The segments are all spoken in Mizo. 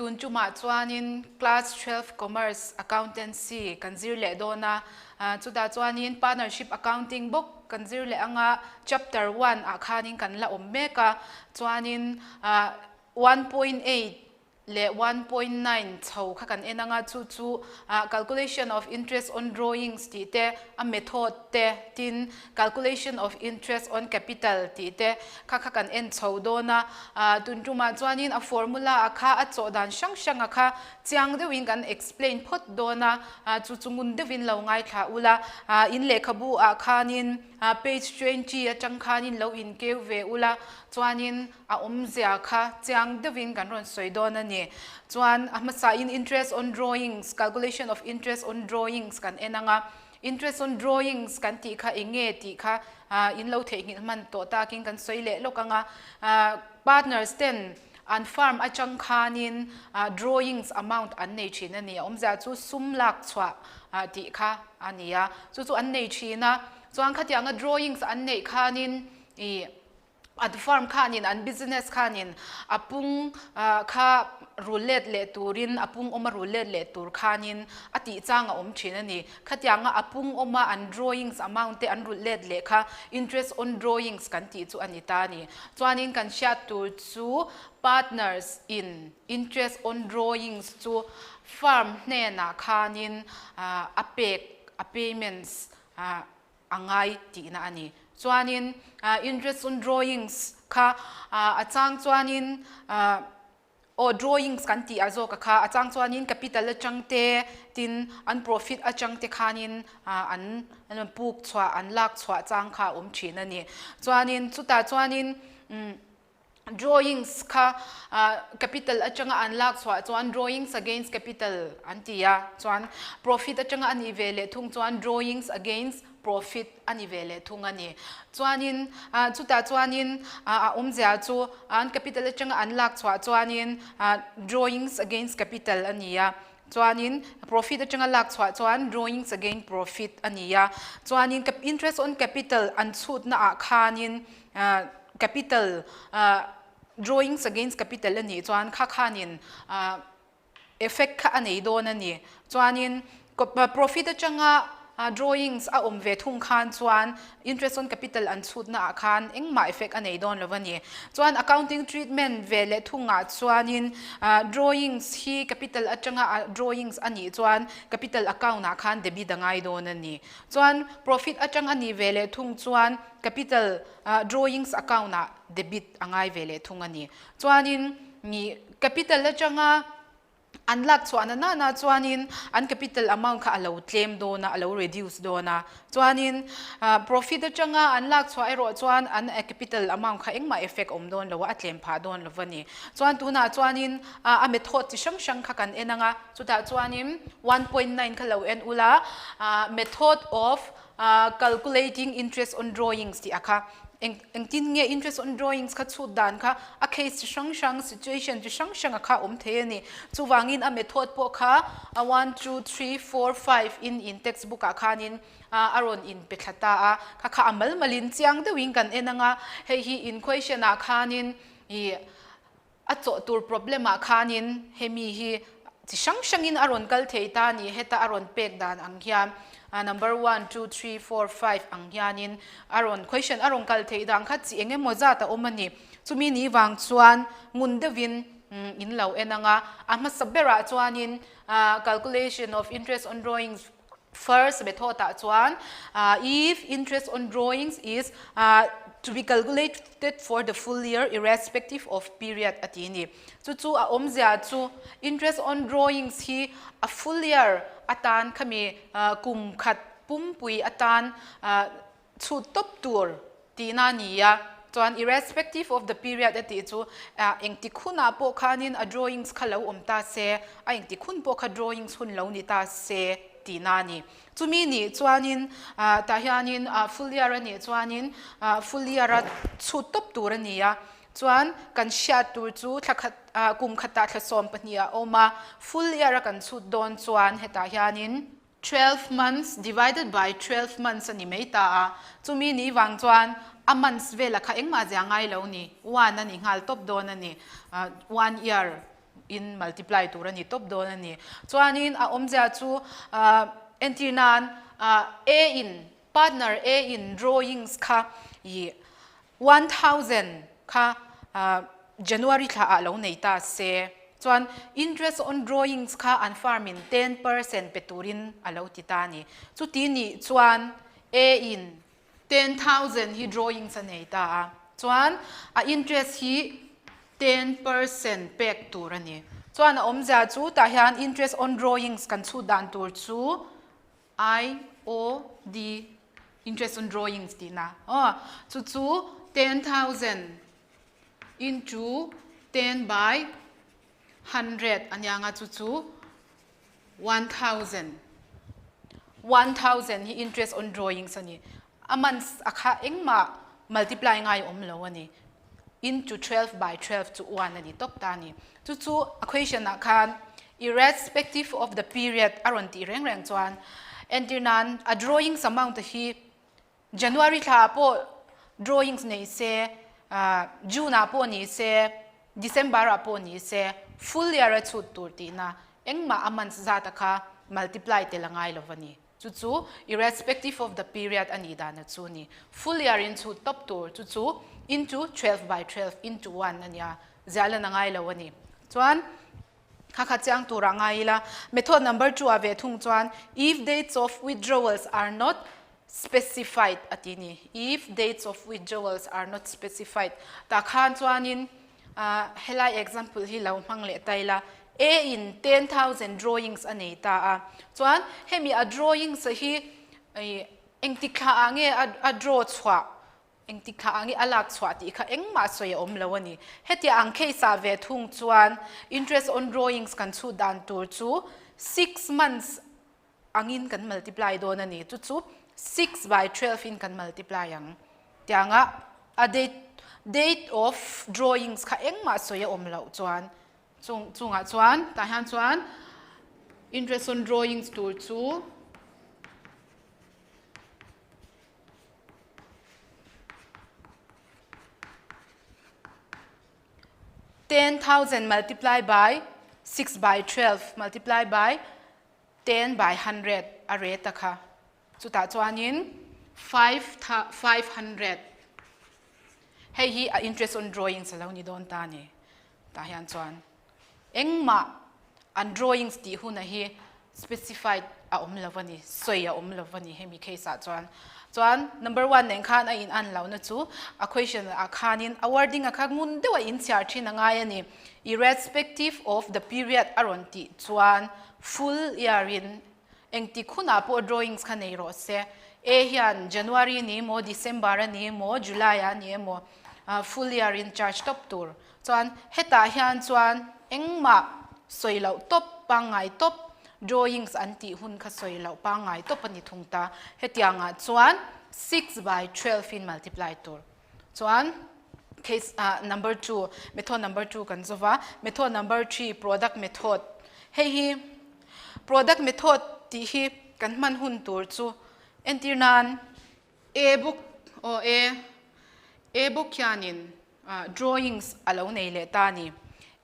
Tun tumah chuanin Class 12 Commerce Accountancy kan zir leh dawn a, chutah chuanin Partnership Accounting bawk kan zir leh anga Chapter 1 ah khanin kan la awm mek a, chuanin 1.8 leh 1.9 chho kha kan en anga chu chu Calculation of Interest on Drawings tih te, a method te tin Calculation of Interest on Capital tih te kha kha kan en chho dawn a. Tun tumah chuanin a formula a kha a chawh dan hrang hrang a kha chiang deuhin kan explain phawt dawn a, chu chu ngun deuhin lo ngaithla ula. In lehkhabu ah khanin page 20 atang khanin lo inkeu ve ula, chuanin a awmzia kha chiang deuhin kan rawn sawi dawn a ni. Chuan a hmasain interest on drawings, calculation of interest on drawings kan en ang a. Interest on drawings kan tih kha eng nge tih kha in lo theihnghilh hman tawh takin kan sawi leh lawk ang a. Partners ten an firm atang khanin drawings amount an nei thin a ni. A awmzia chu sum lak chhuah tih kha a ni a. Chu chu an nei thin a. Chuan khatianga drawings an neih khanin ih An firm khanin, an business khanin a pung kha rul let leh turin, a pung awma rul let leh tur khanin a tih chang a awm thin a ni. Khatianga a pung awma an drawings amount te an rulh let leh kha interest on drawings kan tih chu a ni ta a ni. Chuanin kan hriat tur chu partners in interest on drawings chu firm hnenah khanin a pek, a payments a ngai tihna a ni. Chuanin interest on drawings kha a chang chuanin aw drawings kan tih a zawk a kha a chang chuanin capital atang te tin an profit atang te khanin an puk chhuah an lak chhuah chang kha a awm thin a ni. Chuanin chutah chuanin Drawings kha capital atanga an lak chhuah chuan drawings against capital an ti a, chuan profit atanga a nih ve leh thung chuan drawings against profit a ni ve leh thung a ni. Chuanin chutah chuanin a awmzia chu an capital atanga an lak chhuah chuanin drawings against capital a ni a, chuanin profit atanga lak chhuah chuan drawings against profit a ni a, chuanin interest on capital an chhutna ah khanin Capital, drawings against capital a nih chuan kha khanin effect kha a nei dawn a ni. Chuanin profit atanga drawings a awm ve thung khan chuan interest on capital an chhutna ah khan engmah effect a nei dawn lo a ni. Chuan accounting treatment ve leh thungah chuanin drawings hi capital atanga drawings a nih chuan capital account ah khan debit a ngai dawn a ni. Chuan profit atang a nih ve leh thung chuan capital drawings account ah debit a ngai ve leh thung a ni. Chuanin mi capital atanga an lak chhuahna nana chuanin an capital amount kha a lo tlem dawn a, a lo reduce dawn a. Chuanin profit atanga an lak chhuah erawh chuan an capital amount kha engmah effect awm dawn lo a, a tlem phah dawn lo a ni. Chuan tunah chuanin a method chi hrang hrang kha kan en ang a, chutah chuanin 1.9 kha lo en ula, method of Calculating interest on drawings tih a kha eng engtin nge interest on drawings kha chhut dan kha a case chi hrang hrang situation chi hrang hrang a kha awm thei a ni. Chuvangin a method pawh kha a one two three four five in in textbook ah khanin a rawn in pe thla ta a, kha kha a mal malin chiang deuhin kan en anga hei hi in question ah khanin ih A chawh tur problem ah khanin hemi hi chi hrang hrangin a rawn kal thei ta a ni. Heta a rawn pek dan ang hian number one, two, three, four, five ang hianin a rawn question a rawn kal theih dan kha chi eng emaw zat a awm a ni. Chumi ni vang chuan ngun deuhin in lo en ang a. A hmasa berah chuanin calculation of interest on drawings first method ah chuan if interest on drawings is to be calculated for the full year irrespective of period a ti a ni. Chu chu a awmzia chu interest on drawings hi a full year atan khami kum khat pumpui atan chhut tawp tur tihna a ni a, chuan irrespective of the period a tih chu engtik hunah pawh khanin a drawings kha lo awm ta se, a engtik hun pawh kha drawings hun lo ni ta se tihna a ni. Chumi nih chuanin tah hianin full year a nih chuanin full year a chhut tawp tur a ni a, chuan kan hriat tur chu thla khat kum khatah thla 12 a awm a, full year a kan chhut dawn chuan hetah hianin 12 months divided by 12 months a ni mai ta a, chumi ni vang chuan a months vela kha engmah zia ngai lo ni, one a ni nghal tawp dawn a ni, one year in multiply tur a ni tawp dawn a ni. Chuanin a awmzia chu entir nan A in partner A in drawings kha ih 1000 kha January thla ah lo nei ta se chuan interest on drawings kha an firm in 10% pe turin a lo ti ta a ni. Chuti nih chuan A in 10,000 hi drawings a nei ta a, chuan a interest hi 10% pek tur a ni. Chuan a awmzia chu tah hian interest on drawings kan chhut dan tur chu I O D interest on drawings tihna aw. Chu chu 10,000 into 10 by 100 a nia nga chu chu 1000 1000 hi interest on drawings a ni. A months a kha engmah multiply ngai awm lo a ni. Into 12 by 12 chu 1 a ni tawp ta a ni. Chu chu a question ah khan irrespective of the period a rawn tih reng reng chuan entir nan a drawings amount hi January thla ah pawh drawings nei se, June ah pawh ni se, December ah pawh ni se, full year a chhut tur tihna engmah a months zat a kha multiply tel a ngai lo va ni. Chu chu irrespective of the period a nih dan a chu ni. Full year in chhut tawp tur chu chu into 12 by 12 into 1 a nia, ziah lan a ngai lo a ni. Chuan Kha kha chiang turah ngai ila, method number 2 ah ve thung chuan if dates of withdrawals are not specified a ti ni. If dates of withdrawals are not specified tah khan chuanin helai example hi lo hmang leh ta ila, A in 10,000 drawings a nei ta a, chuan hemi a drawings hi engtik thla ah nge a draw chhuah Engtik thla ang i a lak chhuah tih kha engmah sawi a awm lo a ni. Hetia ang case ah ve thung chuan interest on drawings kan chhut dan tur chu 6 months angin kan multiply dawn a ni. Chu chu 6 by 12 in kan multiply ang. Tianga a date date of drawings kha engmah sawi a awm loh chuan chung chungah chuan tah hian chuan interest on drawings tur chu 10,000 multiply by 6 by 12 multiply by 10 by 100 a rate a kha. Chutah chuanin 500 hei hi a interest on drawings a lo ni dawn ta a ni. Tah hian chuan engmah an drawings tih huna hi specified a awm lo a ni, sawi a awm lo a ni hemi case ah chuan. Chuan number one nen khan a in an lohna chu a question ah khanin a wording a kha ngun deuh a in chhiar thin a ngai a ni. Irrespective of the period a rawn tih chuan full year in engtik hunah pawh drawings kha nei rawh se. A hian January a ni emaw, December a ni emaw, July ah a ni emaw full year in charge tawp tur. Chuan hetah hian chuan engmah sawi loh tawp pangngai tawp, drawings an tih hun kha sawi loh pangngai tawp a ni thung ta. Hetiangah chuan 6 by 12 in multiply tur. Chuan case number 2, method number 2 kan zova, method number 3 product method. Hei hi product method tih hi kan hman hun tur chu entir nan A book aw A A book hianin drawings a lo nei leh ta a ni.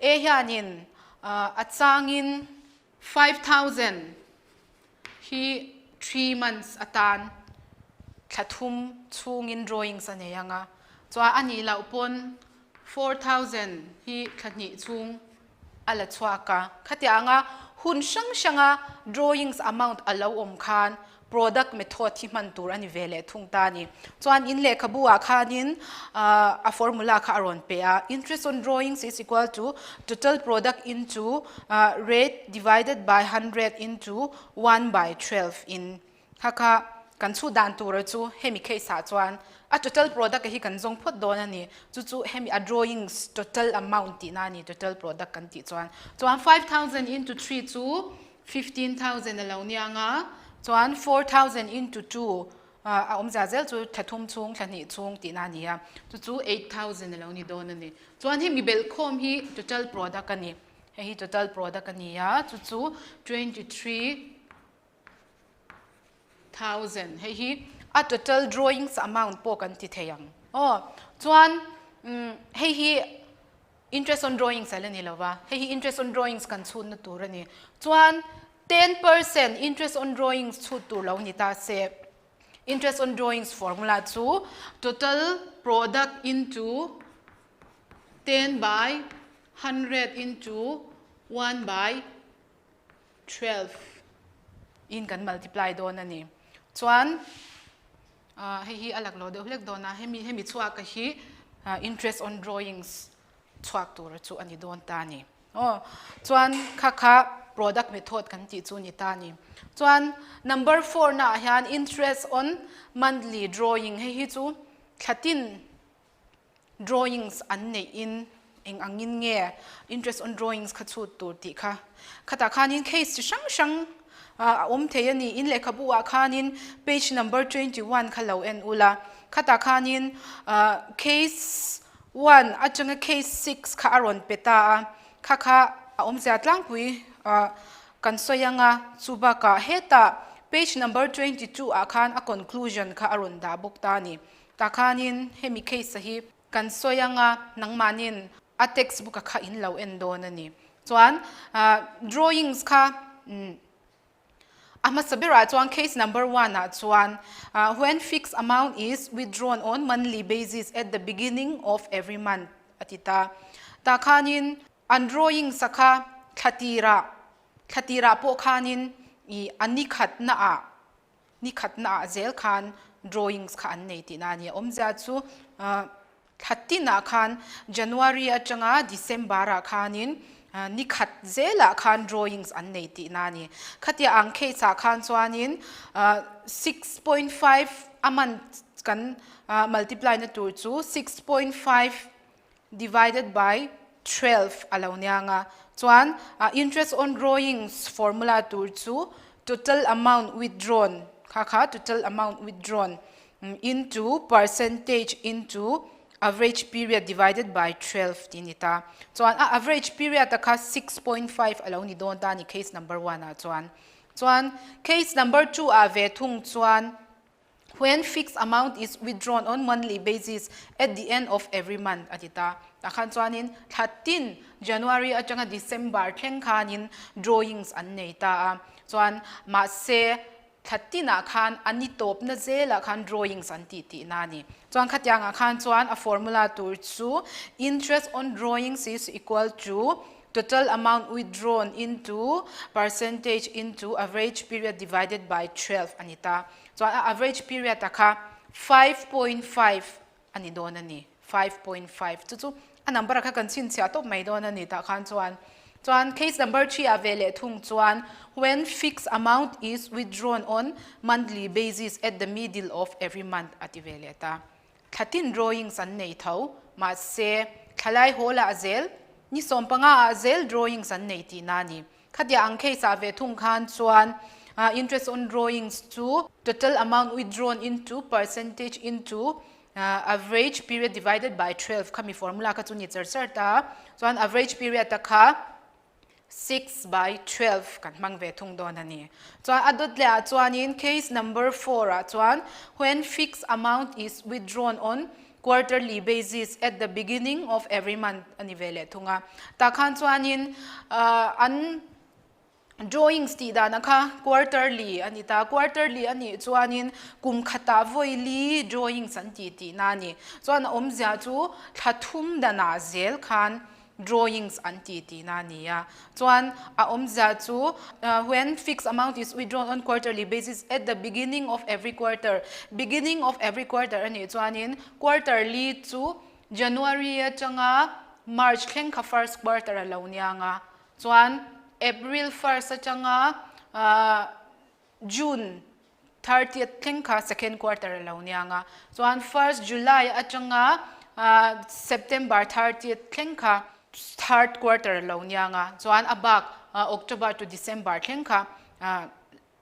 A hianin a changin 5,000 hi 3 months atan thla thum chhungin drawings a nei ang a, chuan a nih loh pawn 4,000 hi thla hnih chhung a la chhuak a. Khatianga hun hrang hranga drawings amount a lo awm khan product method hi hman tur a ni ve leh thung ta a ni. Chuan in lehkhabu ah khanin a formula kha a rawn pe a, interest on drawings is equal to total product into rate divided by 100 into 1 by 12 in kha kha kan chhut dan tura chu hemi case ah chuan a total product hi kan zawng phawt dawn a ni. Chu chu hemi a drawings total amount tihna a ni total product kan tih chuan. Chuan 5,000 into 3 chu 15,000 a lo nia nga, chuan 4,000 into 2 a awmzia zel chu thla thum chhung thla hnih chhung tihna a ni a, chu chu 8,000 a lo ni dawn a ni. Chuan hemi belhkhawm hi total product a ni. Hei hi total product a ni a, chu chu 23,000 hei hi a total drawings amount pawh kan ti thei ang. Aw, chuan hei hi. Interest on drawings a la ni lova, hei hi interest on drawings kan chhutna tur a ni. Chuan 10% interest on drawings chhut tur lo ni ta se, interest on drawings formula chu total product into 10 by 100 into 1 by 12 in kan multiply dawn a ni. Chuan hei hi a lak lo deuh hlek dawn a, hemi hemi chhuak hi interest on drawings chhuak tur chu a ni dawn ta a ni. Aw chuan kha kha product method kan tih chu ni ta a ni. Chuan number four naah hian interest on monthly drawing hei hi chu thlatin drawings an neih in eng angin nge interest on drawings kha chhut tur tih kha khatah khanin case chi hrang hrang a awm thei a ni. In lehkhabu ah khanin page number 21 kha lo en ula khatah khanin case 1 atanga case 6 kha a rawn pe ta a, kha kha a awmzia tlangpui kan sawi anga chu bakah hetah page number 22 ah khan a conclusion kha a rawn dah bawk ta a ni. Tah khanin hemi case a hi kan sawi anga nangmahnin a textbook a kha in lo en dawn a ni. Chuan drawings kha a hmasa berah chuan case number one ah chuan when fixed amount is withdrawn on monthly basis at the beginning of every month a ti ta. Tah khanin an drawings a kha thlatira thlatira pawh khanin i a ni khatna ah Ni khatnaah zel khan drawings kha an nei tihna a ni. A awmzia chu thla tinah khan January atanga December-ah khanin ni khat zelah khan drawings an nei tihna a ni. Khatia ang case-ah khan chuanin 6.5 a month kan multiply na tur chu 6.5 divided by 12 a lo nia nga. Chuan interest on drawings formula tur chu total amount withdrawn kha kha total amount withdrawn into percentage into average period divided by 12 tih a ni ta. Chuan a average period a kha 6.5 a lo ni dawn ta a ni case number one ah chuan. Chuan case number two ah ve thung chuan When fixed amount is withdrawn on monthly basis at the end of every month a ti ta. Tah khan chuanin thla tin January atanga December thleng khanin drawings an nei ta a. Chuan mahse thla tinah khan a ni tawpna zelah khan drawings an tih tihna a ni. Chuan khatiangah khan chuan a formula tur chu interest on drawings is equal to Total amount withdrawn into percentage into average period divided by 12 a ni ta. Chuan a average period a kha 5.5 a ni dawn a ni. 5.5 chu chu a number a kha kan chhinchhiah tawp mai dawn a ni tah khan chuan. Chuan case number 3 ah ve leh thung chuan when fixed amount is withdrawn on monthly basis at the middle of every month a ti ve leh ta. Thlatin drawings an nei tho, mahse thlalai hall ah zel, ni 15 ah zel drawings an nei tihna a ni. Khatia ang case ah ve thung khan chuan interest on drawings chu total amount withdrawn into percentage into average period divided by 12 khami formula kha chu ni char char ta. Chuan average period a kha 6 by 12 kan hmang ve thung dawn a ni. Chuan a dawt leh ah chuanin case number 4 ah chuan when fixed amount is withdrawn on quarterly basis at the beginning of every month a ni ve leh thung a. Tah khan chuanin an drawings tih dan a kha quarterly a ni ta. Quarterly a nih chuanin kum khatah vawi li drawings an tih tihna a ni. Chuan a awmzia chu thla thum danah zel khan drawings an ti tihna a ni a. Chuan a awmzia chu when fixed amount is withdrawn on quarterly basis at the beginning of every quarter, beginning of every quarter a nih chuanin quarterly chu January atanga March thleng kha first quarter a lo nia ang a. Chuan April first atanga June 30th thleng kha second quarter a lo nia ang a. Chuan first July atanga September 30th thleng kha third quarter a lo nia ang a. Chuan a bak October to December thleng kha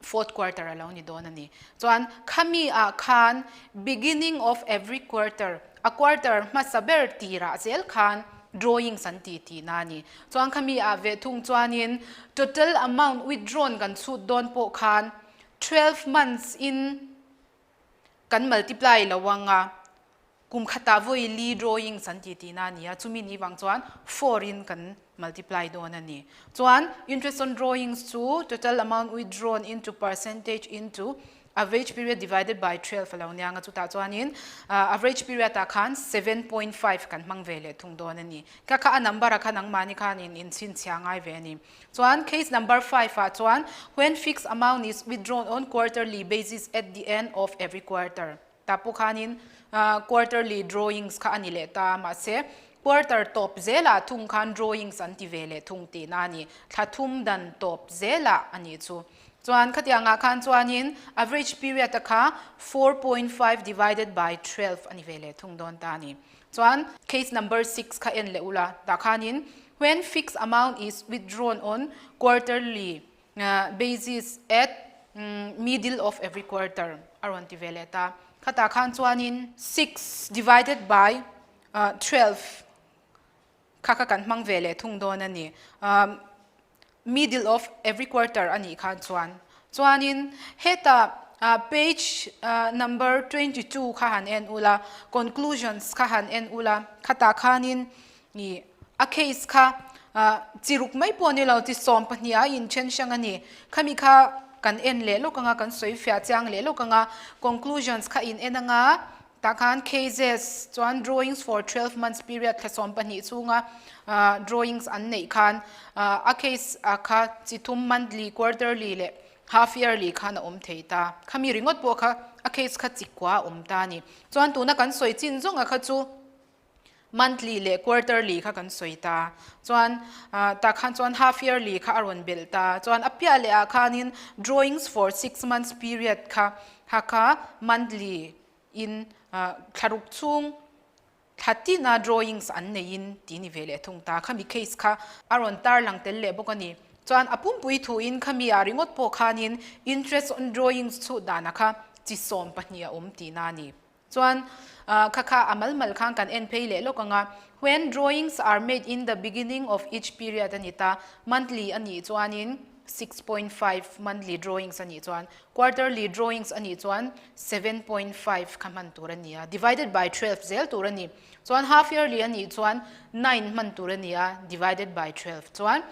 fourth quarter a lo ni dawn a ni. Chuan khami ah khan beginning of every quarter, a quarter hmasa ber tirah zel khan drawings an ti tihna a ni. Chuan khami ah ve thung chuanin total amount withdrawn kan chhut dawn pawh khan 12 months in kan multiply lo ang a. Kum khatah vawi li drawings an ti tihna a ni a, chumi ni vang chuan four in kan multiply dawn a ni. Chuan interest on drawings chu total amount withdrawn into percentage into average period divided by 12 a lo nia anga chutah chuanin average period ah khan 7.5 kan hmang ve leh thung dawn a ni. Kha kha a number ah kha nangmahni khanin inchhinchhiah ngai ve a ni. Chuan case number 5 ah chuan when fixed amount is withdrawn on quarterly basis at the end of every quarter. Tah pawh khanin quarterly drawings kha a ni leh ta a, mahse quarter tawp zelah thung khan drawings an ti ve leh thung tihna a ni. Thla thum dan tawp zelah a nih chu. Chuan khatiangah khan chuanin average period a kha 4.5 divided by 12 a ni ve leh thung dawn ta a ni. Chuan case number 6 kha en leh ula, tah khanin when fixed amount is withdrawn on quarterly basis at middle of every quarter a rawn ti ve leh ta. Khatah khan chuanin 6 divided by 12 kha kha kan hmang ve leh thung dawn a ni. Middle of every quarter a nih khan chuan. Chuanin heta page number 22 kha han en ula, conclusions kha han en ula, khatah khanin i a case kha chi ruk mai pawh ni lo chi 12 a inthen hrang a ni. Khami kha kan en leh lawk anga kan sawi fiah chiang leh lawk anga conclusions kha in en anga tah khan cases chuan drawings for 12 months period thla 12 chhunga drawings an neih khan a case kha chi thum monthly, quarterly leh half yearly khan a awm thei ta. Khami ringawt pawh kha a case kha chi kua a awm ta a ni. Chuan tuna kan sawi chin zawnga kha chu monthly leh quarterly kha kan sawi ta. Chuan tah khan chuan half yearly kha a rawn belh ta. Chuan a piah leh ah khanin drawings for 6 months period kha ha kha monthly in thlaruk chhung thla tina drawings an neiin tih ni ve leh thung ta. Khami case kha a rawn tar lang tel leh bawk a ni. Chuan a pumpui thuin khami ah ringawt pawh khanin interest on drawings chhut dana kha chi 12 a awm tihna a ni. Chuan kha kha a mal mal khan kan en phei leh lawk anga when drawings are made in the beginning of each period a ni ta, monthly a nih chuanin 6.5 monthly drawings a nih chuan quarterly drawings a nih chuan 7.5 kha hman tur a ni a, divided by 12 zel tur a ni. Chuan half yearly a nih chuan 9 hman tur a ni a, divided by 12. Chuan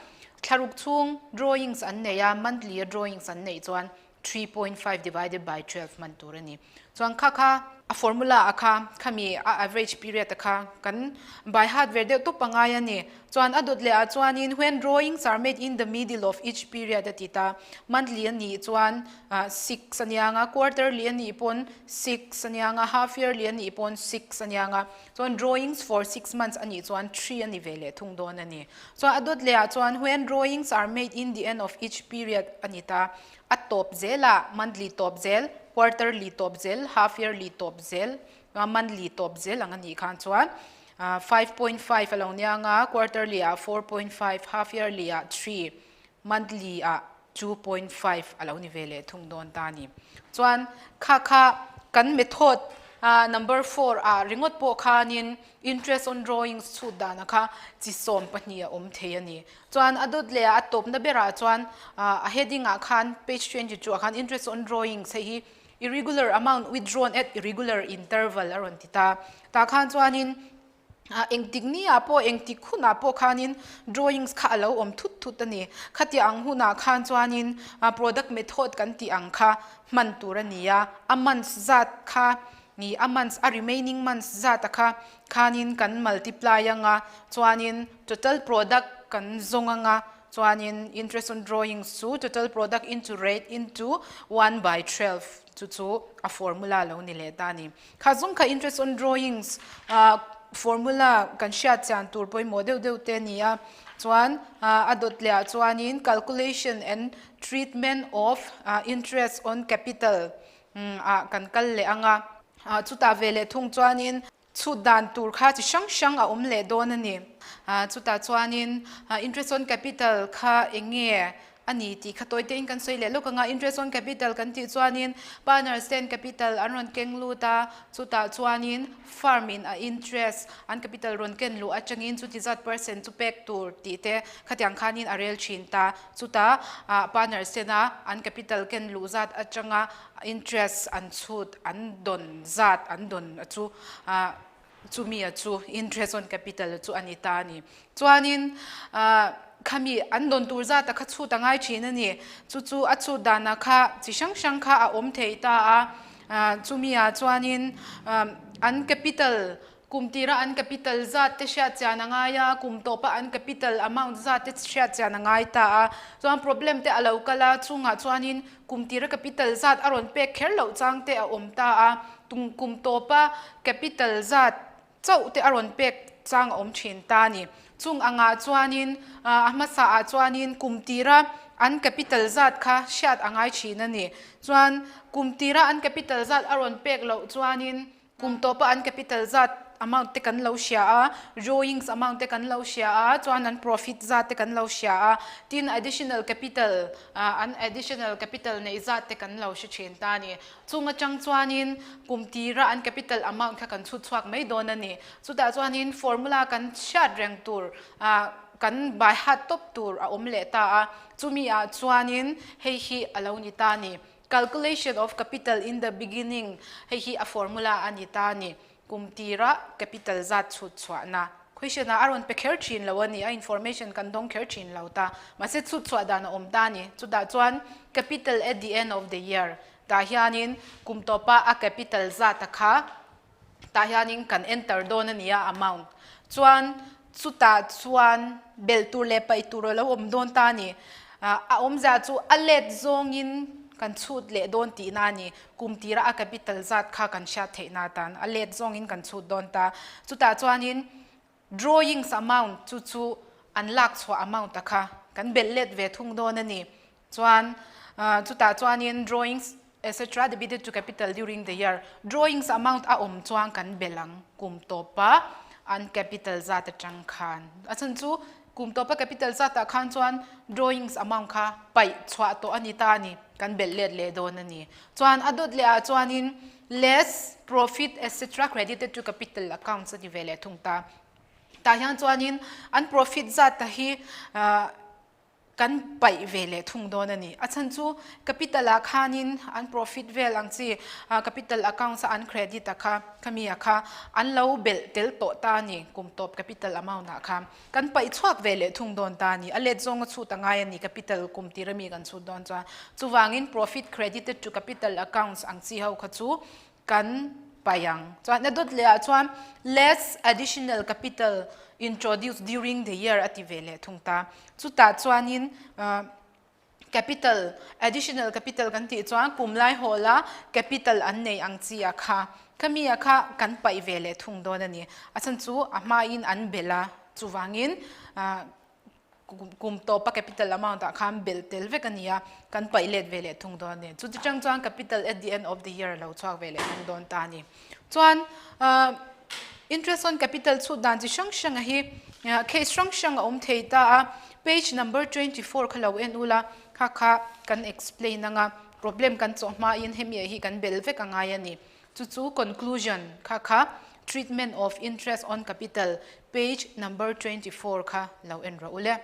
thlaruk chhung drawings an nei a, monthly a drawings an neih chuan 3.5 divided by 12 hman tur a ni. Chuan kha kha a formula a kha khami a average period a kha kan by heart ver deuh tawp angai a ni. Chuan a dawt leh ah chuanin when drawings are made in the middle of each period a ti ta, monthly a nih chuan 6 a nia nga, quarterly a nih pawn 6 a nia nga, half yearly a nih pawn 6 a nia nga, chuan drawings for 6 months a nih chuan 3 a ni ve leh thung dawn a ni. Chuan a dawt leh ah chuan when drawings are made in the end of each period a ni ta, a tawp zel a, monthly tawp zel, quarterly tawp zel, half yearly tawp zel, monthly tawp zel ang a nih khan chuan 5.5 a lo nia nga, quarterly ah 4.5, half yearly ah 3, monthly ah 2.5 a lo ni ve leh thung dawn ta a ni. Chuan kha kha kan method number 4 ah ringawt pawh khanin interest on drawings chhut dana kha chi 12 a awm thei a ni. Chuan a dawt leh a tawpna berah chuan a heading ah khan page 22 ah khan interest on drawings hei hi irregular amount withdrawn at irregular interval a rawn ti ta. Tah khan chuanin engtik ni ah pawh engtik hunah pawh khanin drawings kha a lo awm thut thut a ni. Khati ang hunah khan chuanin product method kan tih ang kha hman tur a ni a, a months zat kha ni a months a remaining months zat a kha khanin kan multiply anga chuanin total product kan zawng anga chuanin interest on drawings chu total product into rate into 1 by 12 chu chu a formula lo ni leh ta ni. Kha zawng kha interest on drawings formula kan hriat chian tur pawimawh deuh deuh te a ni a, chuan a dawt leh ah chuanin calculation and treatment of interest on capital ah kan kal leh anga. Chutah ve leh thung chuanin chhut dan tur kha chi hrang hrang a awm leh dawn a ni. Chutah chuanin interest on capital kha eng nge a ni tih kha tawi tein kan sawi leh lawk ang a, interest on capital kan tih chuanin partners ten capital an rawn keng lut a, chutah chuanin firm in a interest an capital rawn ken luh atangin chuti zat percent chu pek tur tih te khatiang khanin a rel thin ta, chutah ah partners tena an capital ken luh zat atanga interest an chhut an dawn zat an dawn a chu ah chumi a chu interest on capital chu a ni ta a ni. Chuanin ah khami an dawn tur zat a kha chhut a ngai thin a ni. Chu chu a chhut danah kha chi hrang hrang kha a awm thei ta a. Ah chumi ah chuanin ah an capital kum tira an capital zat te hriat chian a ngai a, kum tawpa an capital amount zat te hriat chian a ngai ta a. Chuan problem te a lo kal a, chungah chuanin kum tira capital zat a rawn pek kher loh chang te a awm ta a. Tum kum tawpa capital zat chauh te a rawn pek chang a awm thin ta a ni. Chung angah chuanin a hmasa ah chuanin kum tira an capital zat kha hriat a ngai thin a ni. Chuan kum tira an capital zat a rawn pek loh chuanin kum tawpa an capital zat amount te kan lo hria a, drawings amount te kan lo hria a, chuan an profit zat te kan lo hria a, tin additional capital an additional capital neih zat te kan lo hre thin ta a ni. Chung atang chuanin kum tira an capital amount kha kan chhut chhuak mai dawn a ni. Chutah chuanin formula kan hriat reng tur kan by heart tawp tur a awm leh ta a. Chumi ah chuanin hei hi a lo ni ta a ni. Calculation of capital in the beginning hei hi a formula a ni ta a ni. Kum tira capital zat chhut chhuahna question ah a rawn pe kher thin lo a ni, a information kan dawng kher thin lo ta. Mahse chhut chhuah dan a awm ta a ni. Chutah chuan capital at the end of the year tah hianin kum tawpa a capital zat a kha tah hianin kan enter dawn a ni a amount. Chuan chutah chuan belh tur leh paih tur a lo awm dawn ta a ni. A awmzia chu a let zawngin kan chhut leh dawn tihna a ni. Kum tira a capital zat kha kan hriat theihna atan a let zawngin kan chhut dawn ta. Chutah chuanin drawings amount chu chu an lak chhuah amount a kha kan belh let ve thung dawn a ni. Chuan chutah chuanin drawings etc debited to capital during the year drawings amount a awm chuan kan belh ang kum tawpa an capital zat atang khan. A chhan chu kum tawpa capital zatah khan chuan drawings amount kha paih chhuah tawh a ni ta a ni, kan belh let leh dawn a ni. Chuan a dawt leh ah chuanin less profit etc credited to capital accounts a ni ve leh thung ta. Tah hian chuanin an profit zat ta hi kan paih ve leh thung dawn a ni. A chhan chu capital ah khanin an profit vel ang chi capital accounts a an credit a kha khami a kha an lo belh tel tawh ta a ni kum tawp capital amount ah kha kan paih chhuak ve leh thung dawn ta a ni. A let zawng a chhut a ngai a ni capital kum tir ami kan chhut dawn chuan chuvangin profit credited to capital accounts ang chi ho kha chu kan paih ang. Chuan a dawt leh ah chuan less additional capital introduced during the year a ti ve leh thung ta. Chutah chuanin capital, additional capital kan tih chuan kum lai hawl a capital an nei ang chi a kha. Khami a kha kan paih ve leh thung dawn a ni. A chhan chu a hmain an belh a, chuvangin kum tawpa capital amount ah khan belh tel vek a ni a, kan paih let ve leh thung dawn a ni. Chuti chang chuan capital at the end of the year a lo chhuak ve leh thung dawn ta a ni. Chuan interest on capital chhut dan chi hrang hrang a hi case hrang hrang a awm thei ta a, page number 24 kha lo en ula kha kha kan explain anga problem kan chawh hmain hemi ah hi kan belh vek a ngai a ni. Chu chu conclusion kha kha Treatment of Interest on Capital page number 24 kha lo en rawh u le.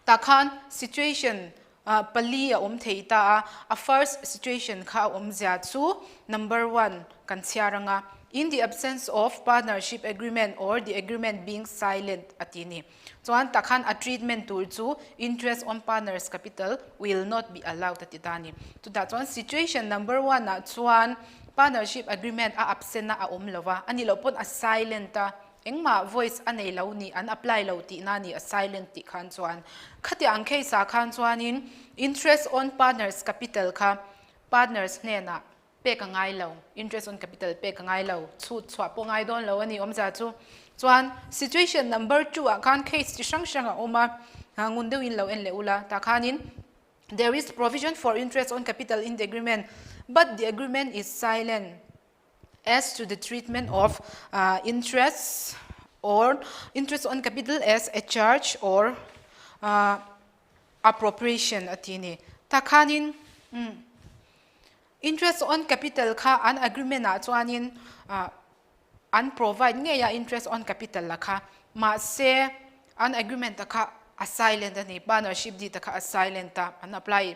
Tah khan situation pali a awm thei ta a, a first situation kha a awmzia chu number one kan chhiar ang a, in the absence of partnership agreement or the agreement being silent a ti ni. Chuan tah khan a treatment tur chu interest on partners capital will not be allowed a ti ta a ni. Chutah chuan situation number one ah chuan partnership agreement a absent a a awm lo va, a nih loh pawn a silent a, engmah voice a nei lo nih an apply lo tihna a ni a silent tih khan chuan. Khatiang ang case ah khan chuanin interest on partners capital kha partners hnenah pek a ngai lo, interest on capital pek a ngai lo, chhut chhuah pawh ngai dawn lo a ni awmzia chu. Chuan situation number two ah khan case chi hrang hrang a awm a, ngun deuhin lo en leh ula, tah khanin there is provision for interest on capital in the agreement but the agreement is silent as to the treatment of interest or interest on capital as a charge or. Appropriation a ti ni. Tah khanin interest on capital kha an agreement ah chuanin an provide ngei a interest on capital la kha mahse an agreement a kha a silent a ni partnership deed a kha a silent a an apply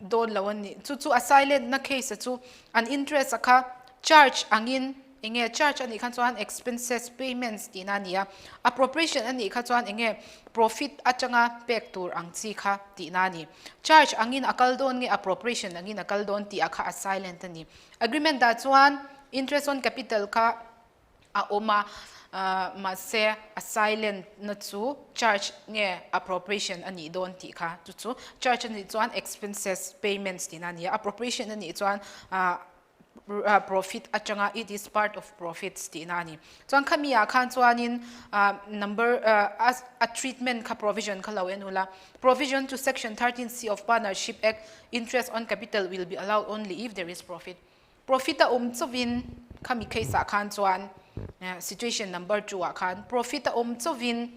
dawn lo a ni. Chu chu a silent na case a chu an interest a kha charge angin enge charge a nih khan chuan expenses payments tihna a ni a, appropriation a nih kha chuan enge profit atanga pek tur ang chi kha tihna a ni. Charge angin a kal dawn nge appropriation angin a kal dawn tih a kha a silent a ni. Agreement ah chuan interest on capital kha a awm a, mahse a silent na chu charge nge appropriation a nih dawn tih kha chu chu charge a nih chuan expenses payments tihna a ni a, appropriation a nih chuan profit atanga it is part of profits tihna a ni. Chuan khami ah khan chuanin number a treatment kha provision kha lo en ula, provision to section 13C of Partnership Act interest on capital will be allowed only if there is profit. Profit a awm chauhin khami case ah khan chuan situation number 2 ah khan profit a awm chauhin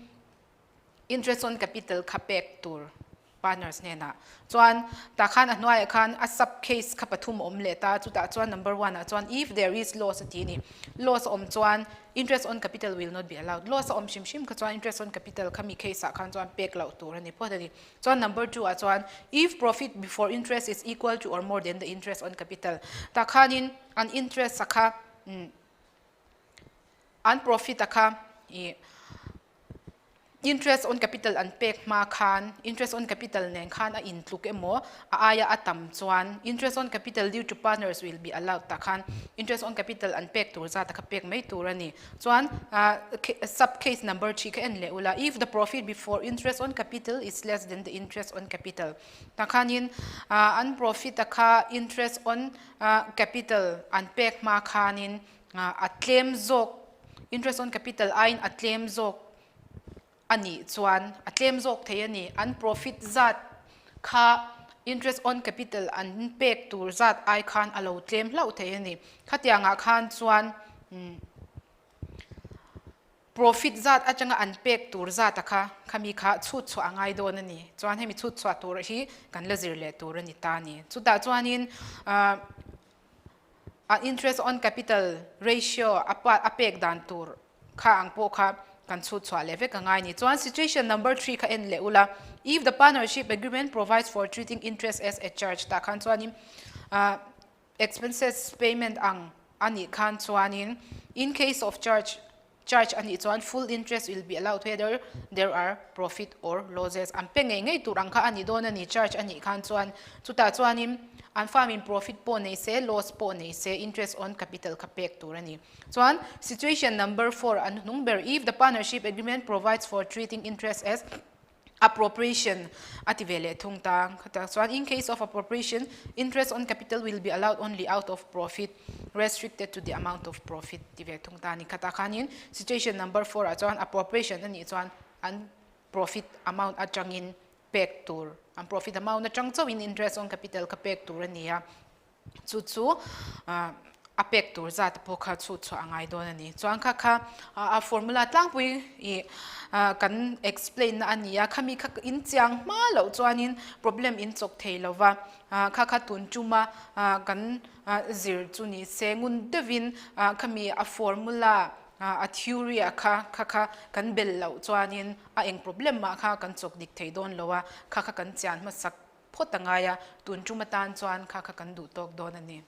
interest on capital kha pek tur partners hnenah chuan tah khan a hnuaiah khan a sub case kha pathum a awm leh ta chutah chuan number one ah chuan if there is loss a ti a ni loss a awm chuan interest on capital will not be allowed loss a awm hrim hrim kha chuan interest on capital kha mi case ah khan chuan pek loh tur a ni phawt a ni chuan number 2 ah chuan if profit before interest is equal to or more than the interest on capital tah khanin an interest a kha an profit a kha ih Interest on capital an pek hma khan interest on capital nen khan a intluk emaw a aia a tam chuan interest on capital due to partners will be allowed tah khan interest on capital an pek tur zat a kha pek mai tur a ni. Chuan sub case number 3 kha en leh ula if the profit before interest on capital is less than the interest on capital tah khanin an profit a kha interest on capital an pek hma khanin a tlem zawk interest on capital aiin a tlem zawk a nih chuan a tlem zawk thei a ni. An profit zat kha interest on capital an pek tur zat ai khan a lo tlem hlauh thei a ni. Khatiangah khan chuan profit zat atanga an pek tur zat a kha khami kha chhut chhuah a ngai dawn a ni. Chuan hemi chhut chhuah tur hi kan la zir leh tur a ni ta a ni. Chutah chuanin a interest on capital ratio a a pek dan tur kha ang pawh kha kan chhut chhuah leh vek a ngai a ni. Chuan situation number 3 kha en leh ula, if the partnership agreement provides for treating interest as a charge tah khan chuanin expenses payment ang a nih khan chuanin in case of charge charge a nih chuan full interest will be allowed whether there are profit or losses an pe ngei ngei tur ang kha a ni dawn a ni charge a nih khan chuan chutah chuanin an farm in profit pawh nei se loss pawh nei se interest on capital kha pek tur a ni chuan situation number 4 an hnung ber if the partnership agreement provides for treating interest as appropriation a ti ve leh thung ta. Khatah chuan in case of appropriation, interest on capital will be allowed only out of profit restricted to the amount of profit ti ve thung ta a ni. Khatah khanin situation number 4 ah chuan appropriation a nih chuan an profit amount atangin pek tur, an profit amount atang chauhin interest on capital kha pek tur a ni a. Chu chu a pek tur zat pawh kha chhut chhuah a ngai dawn a ni. Chuan kha kha a formula tlangpui ih kan explain na a ni a, khami kha in chiang hma loh chuanin problem in chawk thei lo va, kha kha tun tuma kan zir chu ni se ngun deuhin khami a formula a theory ah kha kha kha kan bel loh chuanin a eng problem mah kha kan chawk dik thei dawn lo a, kha kha kan chian hmasak phawt a ngai a, tun tum atan chuan kha kha kan duh tawk dawn a ni.